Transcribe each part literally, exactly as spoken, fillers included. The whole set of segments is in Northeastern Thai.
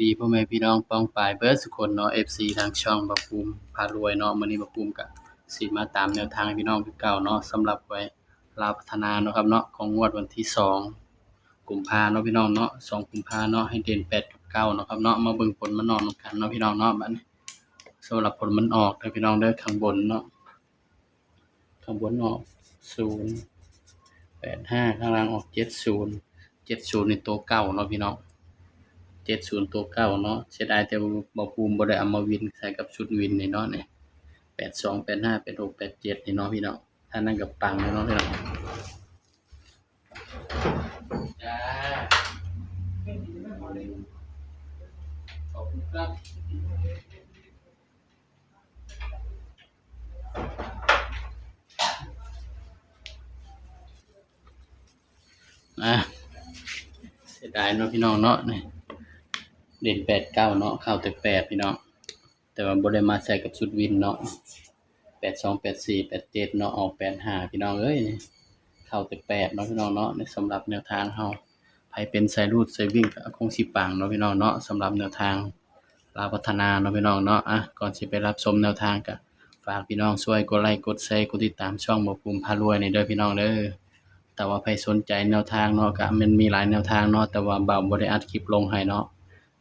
ดีพ่อแม่พี่น้องป้องปายเบิดสุคนเนาะ เอฟซี ทางช่องบ่าวภูมิพารวยเนาะ มื้อนี้บ่าวภูมิก็สิมาตามแนวทางให้พี่น้องคือเก่าเนาะ สำหรับหวยลาวพัฒนาเนาะครับเนาะ ของงวดวันที่สองกุมภาเนาะพี่น้องเนาะ สองกุมภาเนาะ ให้เด่นแปดกับเก้าเนาะครับเนาะ มาเบิ่งผลมันออกนำกันเนาะพี่น้องเนาะ บัดนี้สำหรับผลมันออกเด้อพี่น้องเด้อ ข้างบนเนาะ ข้างบนออกศูนย์แปดห้า ข้างล่างออกเจ็ดศูนย์ เจ็ดศูนย์ นี่ตัวเก่าเนาะพี่น้อง เจ็ดศูนย์ ตัวเก่าเนาะ เสียดายแต่บ่าวภูมิบ่ได้เอามาวินใส่กับชุดวินนี่เนาะ นี่ แปดสอง แปดห้า แปดหก แปดเจ็ด นี่เนาะพี่น้อง ถ้านั้นก็ปังแล้วเนาะพี่น้อง จ้า ขอบคุณครับ อ่ะ เสียดายเนาะพี่น้องเนาะ นี่ เด่นแปดเก้าเนาะ เข้าแต่แปดพี่น้อง แต่ว่าบ่ได้มาใส่กับชุดวินเนาะ แปดสอง แปดสี่ แปดเจ็ด เนาะ ออกแปดห้า พี่น้องเอ้ย เข้าแต่แปดเนาะพี่น้องเนาะ ในสำหรับแนวทางเฮา ไผเป็นสายรูดสายวิ่งก็คงสิปังเนาะพี่น้องเนาะ สำหรับแนวทางลาวพัฒนาเนาะพี่น้องเนาะ อ่ะ ก่อนสิไปรับชมแนวทางก็ฝากพี่น้องช่วยกดไลค์กดแชร์กดติดตามช่องบ่าวภูมิพารวยนี่เด้อพี่น้องเด้อ แต่ว่าใผสนใจแนวทางเนาะ ก็มันมีหลายแนวทางเนาะ แต่ว่าบ่าวบ่ได้อัดคลิปลงให้เนาะ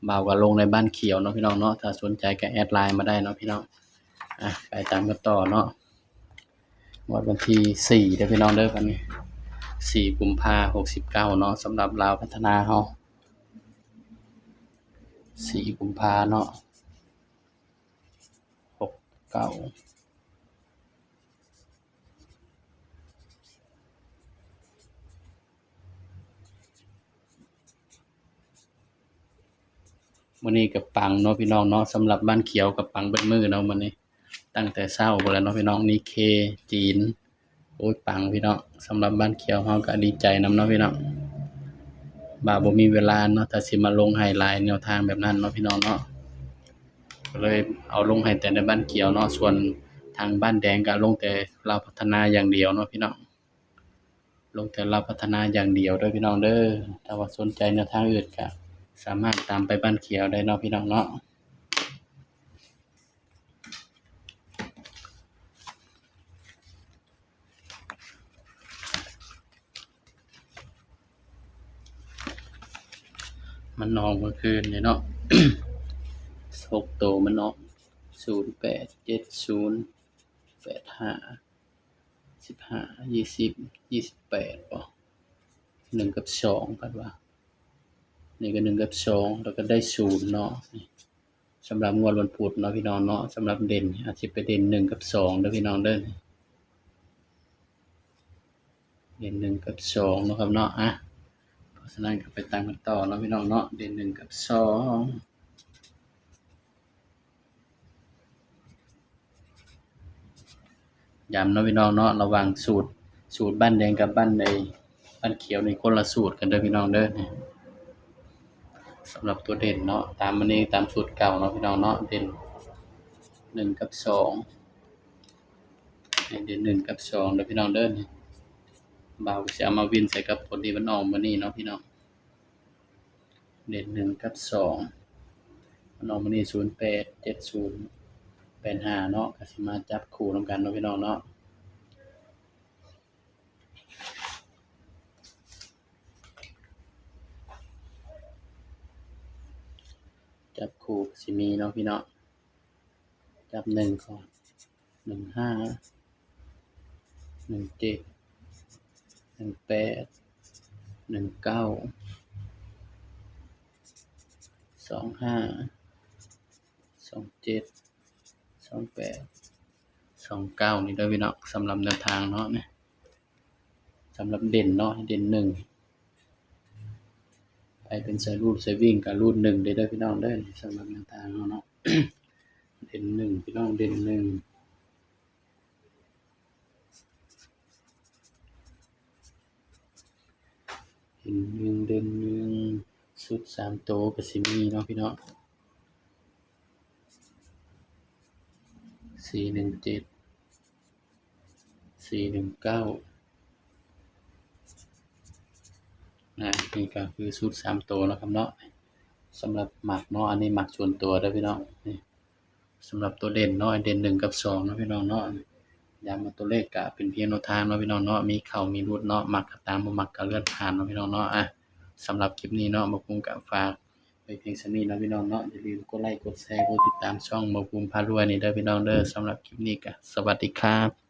บ่าวก็ลงในบ้านเขียวเนาะพี่น้องเนาะ ถ้าสนใจก็แอดไลน์มาได้เนาะพี่น้อง อ่ะ ไปตามกันต่อเนาะ งวดวันที่สี่เด้อพี่น้องเด้อ วันนี้ สี่กุมภา หกสิบเก้า เนาะ สำหรับลาวพัฒนาเฮา สี่กุมภาเนาะ หกเก้า มื้อนี้ก็ปังเนาะพี่น้องเนาะ สำหรับบ้านเขียวก็ปังเบิดมื้อเนาะมื้อนี้ ตั้งแต่เช้าพู้นแหละเนาะพี่น้อง นิเค จีน โอ้ย ปังพี่น้อง สำหรับบ้านเขียวเฮาก็ดีใจนำเนาะพี่น้อง บ่าวบ่มีเวลาเนาะ ถ้าสิมาลงให้หลายแนวทางแบบนั้นเนาะพี่น้องเนาะ ก็เลยเอาลงให้แต่ในบ้านเขียวเนาะ ส่วนทางบ้านแดงก็ลงแต่ลาวพัฒนาอย่างเดียวเนาะพี่น้อง ลงแต่ลาวพัฒนาอย่างเดียวเด้อพี่น้องเด้อ ถ้าว่าสนใจแนวทางอื่นก็สามารถตามไปบ้านเขียวได้เนาะพี่น้องเนาะ มันออกเมื่อคืนนี่เนาะ หกตัวมันออก ศูนย์แปด เจ็ดศูนย์ แปดห้า สิบห้า ยี่สิบ ยี่สิบแปด บ่ หนึ่งกับสอง เพิ่นว่า นี่ก็หนึ่งกับสอง แล้วก็ได้ศูนย์เนาะ นี่ สำหรับงวดวันพุธเนาะพี่น้องเนาะ สำหรับเด่น อาจสิไปเด่นหนึ่งกับสองเด้อพี่น้องเด้อ เด่นหนึ่งกับสองเนาะครับเนาะ อ่ะ เพราะฉะนั้นก็ไปตามกันต่อเนาะพี่น้องเนาะ เด่นหนึ่งกับสอง ย้ำเนาะพี่น้องเนาะ ระหว่างสูตร สูตรบ้านแดงกับบ้านไอ้ บ้านเขียวนี่คนละสูตรกันเด้อพี่น้องเด้อ นี่ สำหรับตัวเด่นเนาะ ตามมันนี่ตามสูตรเก่าเนาะพี่น้องเนาะ เด่นหนึ่งกับสอง ให้เด่นหนึ่งกับสองเด้อพี่น้องเด้อ นี่ บ่าวสิเอามาวินใส่กับผลที่มันออกมื้อนี้เนาะพี่น้อง เด่นหนึ่งกับสอง มันออกมื้อนี้ ศูนย์แปด เจ็ดศูนย์ แปดห้า เนาะ ก็สิมาจับคู่นำกันเนาะพี่น้องเนาะ จับคู่ก็สิมีเนาะพี่น้อง จับหนึ่งก่อน หนึ่งห้า หนึ่งเจ็ด หนึ่งแปด หนึ่งเก้า สองห้า สองเจ็ด สองแปด สองเก้า นี่เด้อพี่น้อง สำหรับแนวทางเนาะ นี่ สำหรับเด่นเนาะ เด่นหนึ่ง ใผเป็นสายรูดสายวิ่งก็รูดหนึ่งได้เด้อพี่น้องเด้อ สำหรับแนวทางเฮาเนาะ เด่นหนึ่งพี่น้อง เด่นหนึ่ง เด่นหนึ่ง เด่นหนึ่ง ชุดสามตัวก็สิมีเนาะพี่น้อง สี่หนึ่งเจ็ด สี่หนึ่งเก้า นะ นี่ก็คือชุดสามตัวเนาะครับเนาะ สำหรับมักเนาะ อันนี้มักส่วนตัวเด้อพี่น้อง นี่ สำหรับตัวเด่นเนาะ เด่นหนึ่งกับสองเนาะพี่น้องเนาะ ย้ำว่าตัวเลขก็เป็นเพียงแนวทางเนาะพี่น้องเนาะ มีเข้ามีหลุดเนาะ มักก็ตาม บ่มักก็เลื่อนผ่านเนาะพี่น้องเนาะ อ่ะ สำหรับคลิปนี้เนาะ บ่าวภูมิก็ฝากไว้เพียงส่ำนี้เนาะพี่น้องเนาะ อย่าลืมกดไลก์ กดแชร์ กดติดตามช่องบ่าวภูมิพารวยนี่เด้อพี่น้องเด้อ สำหรับคลิปนี้ก็สวัสดีครับ